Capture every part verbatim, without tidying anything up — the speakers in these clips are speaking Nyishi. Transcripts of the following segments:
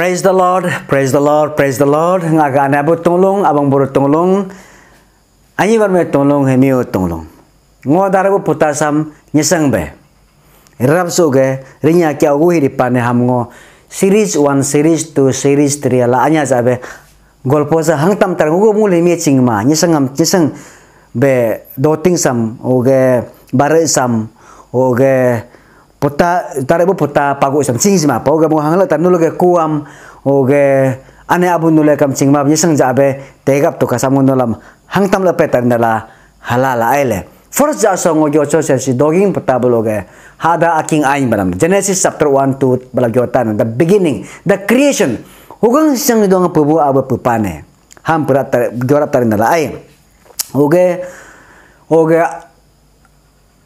Praise the Lord, praise the Lord, praise the Lord. Nga ga ane abu tunglung, abang buru tunglung, anyi barme tunglung, hemiu tunglung. Ngo darabu putasam nyeseng be. Rap su ge, rinya kya ugu hiri pane ham ngo. Series one, series two, series three ala anya jabe. Golpo sa hangtam tar ugu muli mi chingma, nyeseng am, nyeseng be doting sam, uge bare sam, uge puta, tare bu puta pagu sam ching sima pa, uge mo hangla tar nulu ge kuam, uge ane abu nule kam chingma, nyeseng jabe, tegap tu kasam nulam, hangtam lepe tar nala, halala aile. First ja songo jo cho se si doging pata belo ge. Hada aking ain baram. Genesis chapter one to bala jotan, the beginning, the creation. Hugang sang dong pebu abu pepane. Ham perat tar, jorap tarin dala ai. Oge, oge,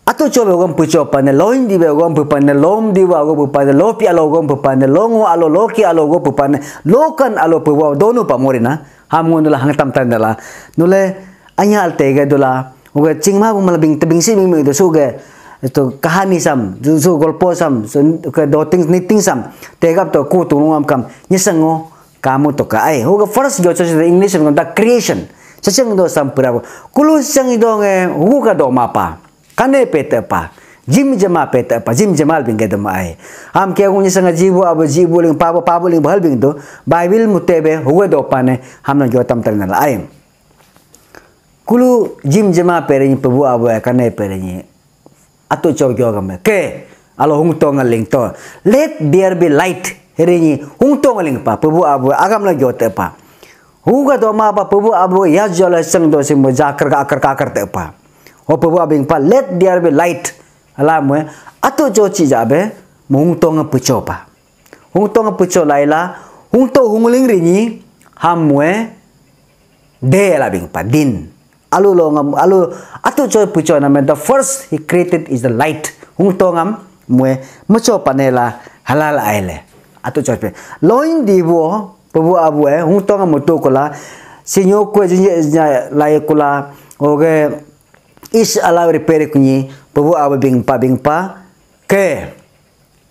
atu chobe ogam pucho pane, loin dibe ogam pepane, lom dibe ogam pepane, lopi alo ogam pepane, longo alo, loki alo ogam pepane, lokan alo pebu donu pamorina. Ham ngun dula hangtam tarin dala. Nule, anya al tege dula. Oge chingma bu mala bing, tebing si bing bing itu suge. Itu kahani sam, su, su golpo sam, su ke doting niting sam. Tegap to ku tu ngam kam. Nyeseng ngo kamu to ka ai. Huga first jo church English ngo the creation. Secheng do sam pura. Kulu secheng do nge huga do mapa. Kane pete pa. Jim jema pete pa. Jim jemal bing ge dema ai. Ham ke ngun nyeseng jibu abu jibu ling pabu pabu ling bahal bing tu. Bible mutebe huga do pane. Ham na jo tam terna la ai. Kulu jim jema perenyi pebu abu ya kane perenyi. Atu chau gyo game. Ke, alo hung tong ling to. Let there be light. Herenyi hung tong ling pa. Pebu abu agam la gyo te pa. Huga do ma pa pebu abu ya jo la seng do sim ja kar ka kar ka kar te pa. Ho pebu abing pa. Let there be light. Ala mue. Atu chau chi ja be. Mu hung tong pucho pa. Hung tong pucho laila, hung to hung ling rinyi, ham mue, de la bing pa, din. Alu lo ngam, alu, atu choi pucho na me, the first he created is the light. Hung to ngam, mue, mucho panela, halal aile. Atu choi pe. Loin di bo, pebu abu e, hung to ngam mutu kula, sinyo kue jinye, jinye, lai kula, oge, is ala repair kunyi, pebu abu bing pa, bing pa, ke.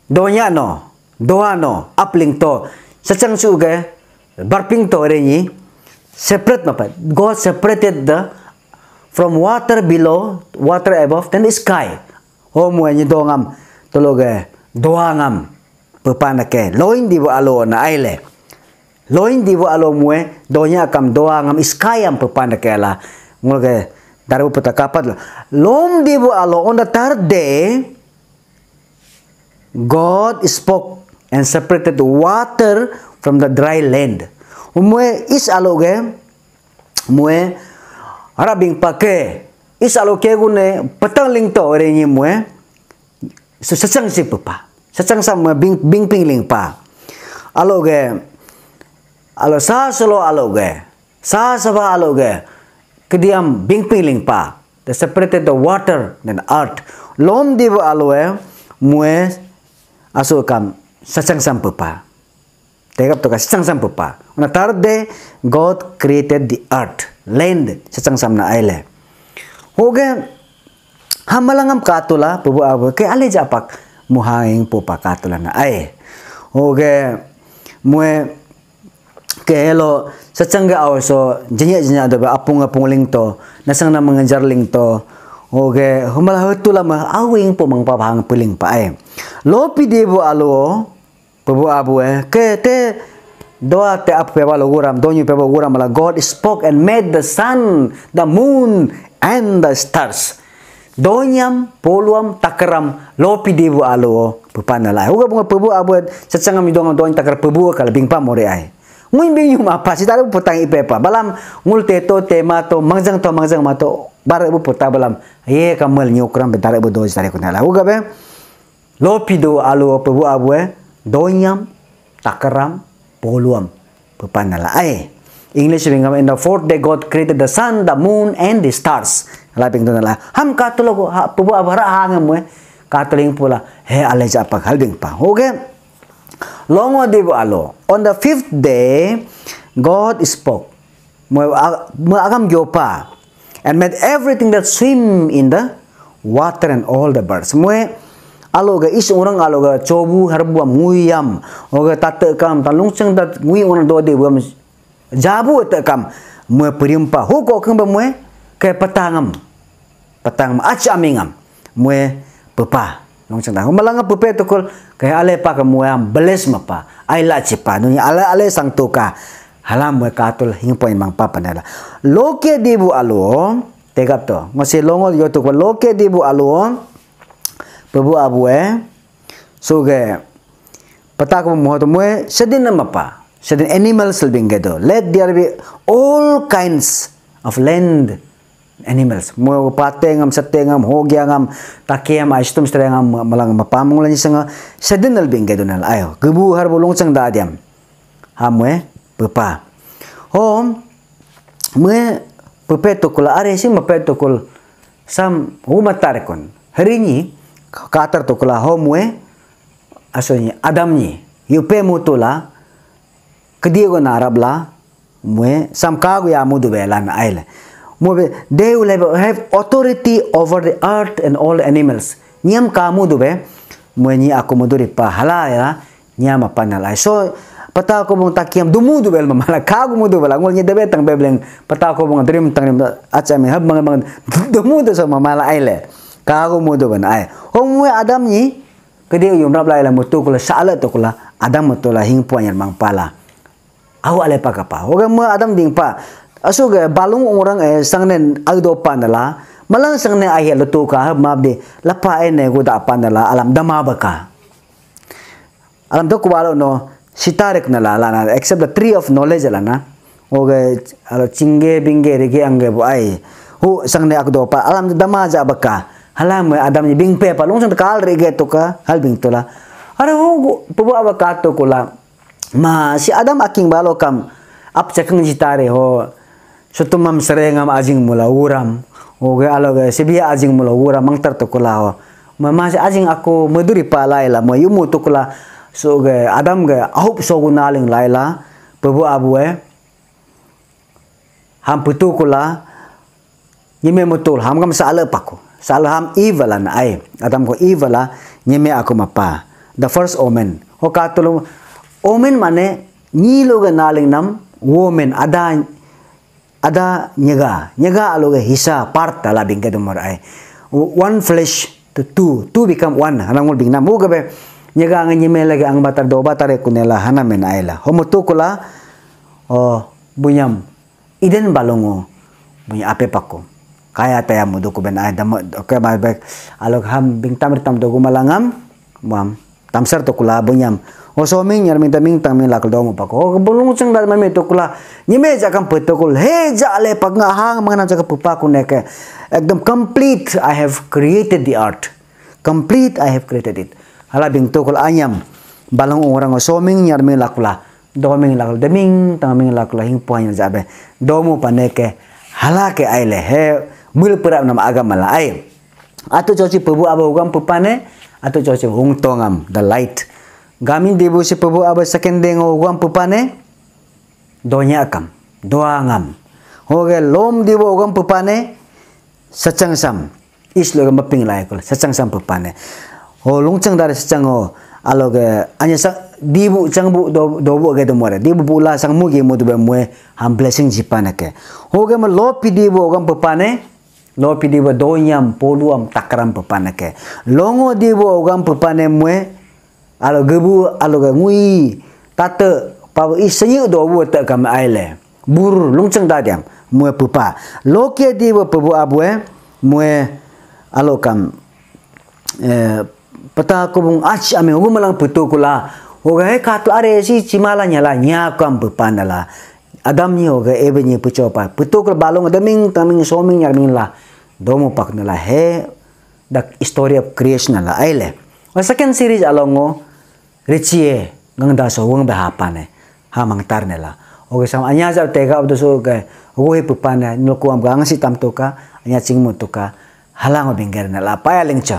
Donya no, doa no, apling to. Sachang su ge, barping to renyi, separate mapa. God separated the, from water below, water above, then the sky. Ho mue nyi do ngam, tolo ge, doa ngam, pepan ke, loin di bu alo na aile. Loin di bu alo mue, donya kam doa ngam, sky am pepan ke la. Ngul ge, daru puta kapat lo. Lom di bu alo, on the third day, God spoke and separated water from the dry land. Umue is alo ge, mue, ara bing pa ke, is alo ke gune, petang ling to, ore nyi mue, su sachang si pepa. Sachang sa mue bing, bing ping ling pa. Alo ge, alo sa solo alo ge, sa saba alo ge, kediam bing ping ling pa. They separated the water and earth. Lom dibu aloe mue asu kam sachang sam pepa. Tegap toka sachang sam pepa. On the third day, God created the earth, land, sachang sam na aile. Hoge, hamalangam katula, pebu abu, ke ale japak muhaing pupa katula na ai. Hoge, mue, ke elo sachang ga aw so jenya jenya do ba apung apung ling to nasang na mengejar ling to. Oge humal hatu lama awing po mang pa bang peling pa ai. Lopi de bu alo pebu abu e ke te doa te ap pe ba lo guram donyu pe ba guram la God spoke and made the sun, the moon and the stars. Donyam, poluam, takaram, lopi dibu alo, pepan nala. Huga bunga pebu abu, sachangam idong dony takar pebu kala bingpa more ai. Ngui bing yum apa si taru putang ipe pa. Balam ngul teto, tema to, mangjang to, mangjang mato, bare bu puta balam. Ye kamal nyukram be taru bu doj taru kunala. Huga be, lopi do alo pebu abu e, donyam, takaram, poluam. Pepan nala ai. English bingam, in the fourth day God created the sun, the moon, and the stars. Ala bing nala. Ham katulo ha pebu abara hangam we. Katuling pula he ale japa hal bing pa. Okay. Longo dibu alo. On the fifth day, God spoke. Mue agam jopa. And made everything that swim in the water and all the birds. Mue alo ga is orang alo ga chobu harbu am ngui am, oga tate kam ta lungcheng dat ngui orang do de bam jabu te kam mue perimpa hu ko keng ba mue ke petangam, petangam acha amingam mue pepa lungcheng dat malanga pepe tukul ke ale pa ke mue am beles mapa ai la chipa nuni ale ale sang tuka halam mue katul hingpoin mangpa panela. Loke dibu alo tegap to ngose longo yo tukul loke dibu alo pebu abu eh. So ge pata ko mo to mue sedin nama pa sedin animals lebing gedo let there be all kinds of land animals mo patengam setengam hogiangam takiam aistum strengam malang mapamung lani senga sedin lebing gedo nal ayo gebu har bulung cheng dadiam hamwe pepa hom mue pepe tukul are si mepe tukul sam hu matar kon hari ni katar tukula ho mue aso ni adam ni yupe mutula kedi go narap la mue sam kagu ya mudu be lan aile mue be they will have, have authority over the earth and all the animals niam ka mudu be mue ni aku mudu ripa hala ya niam apa nalai so pata ko bung takiam dumu du bel mamala kagu mudu bela ngol ni debe tang bebleng pata ko bung dream tang rim acha me hab mang mang dumu du so mamala aile kagu mudu ban ai ho mue adam ni kede yum rap lai la mutu kula sala to kula adam mutu la hing puan yang mang pala au ale pa kapa ho ga mue adam ding pa asu ga balung orang eh sangne au do pa nala malang sangne ai le tu ka hab map de lapa ai ne gu da pa nala alam dama baka alam to kubalo no sitarek na la lana except the tree of knowledge lana oge alo chingge bingge rege angge bu ai hu sangne akdo pa alam dama ja baka halam adam ni bingpe pa lungsang kal rege to ka hal bing tola are ho pebu abaka to kula ma si adam aking balo kam ap chakang jitare ho Sutumam serengam ajing mula uram. Oge aloge sibia ajing mula uram mangtar tukula ho. Mama si ajing aku meduri pa laila mo yumu tukula. So ge adam ge ahup sogu naling laila. Pebu abu eh. Ham putu kula. Nyime mutul ham kam sala paku. Sala ham ivala na ai. Adam ko ivala nyime aku mapa. The first omen. Ho katulung omen mane nyi loge naling nam women ada ada nyega nyega aloge hisa part tala bingke dumor ai one flesh to two two become one hanangul bing nam ugabe nyega nge nyime lagi ang batar do batar kunela hana men ai la homo tukula o bunyam iden balongo bunya ape pako kaya taya mudu kuben ai dam oke malbek alog ham bingtam ritam dogu malangam muam tamsar tukula bunyam. O soming nyar minta ming tang ming lakul domo pako. O bulung cheng dal mami tukula. Nyime jakam petukul. He ja le pak nga hang mangna jaka pupaku neke. Ekdom complete I have created the earth. Complete I have created it. Hala bing tukul anyam. Balung orang o soming nyar ming lakula. Doming lakul deming tang ming lakula hing puan jabe. Domo paneke. Hala ke ai le he mul perap nama agama la ai. Atu coci pebu aba ugam pepane, atu coci hungtongam, the light. Gamin dibu si pebu aba second day ngo ugam pepane, donya kam, doangam. Hoge lom dibu ugam pepane, sachang sam. Is lo maping lai kul, sachang sam pepane. Ho lungchang dari sachang ho, aloge anya sa dibu changbu do dobu ge domore. Dibu bula sang mugi mudu be mue ham blessing jipane ke. Hoge ma lopi dibu ugam pepane, Lopi diba donyam poluam takram pepanake. Longo diba ogam pepane mue. Alo gebu alo ga ngui tate pa i senyu dobu te kam aile. Bur lungcheng dadiam mue pepa. Loke diba pebu abue mue alo kam eh, peta kubung ach ame ugu malang putu kula. Hoga he katu are si chimala nyala nya kam pepanala. Adam ni hoga ebe ni pucho pa. Putu kula balong deming taming soming nyarming la. Domo pak nala he the story of creation la aile. O second series alongo richie ngangda so wong be hapane. Ha mangtar nela. Oke sam anya ja tega abdu so ke. Ogo he pepane nulku am gang si tam tuka anya chingmu tuka. Halang o bingger nela paya lingcho.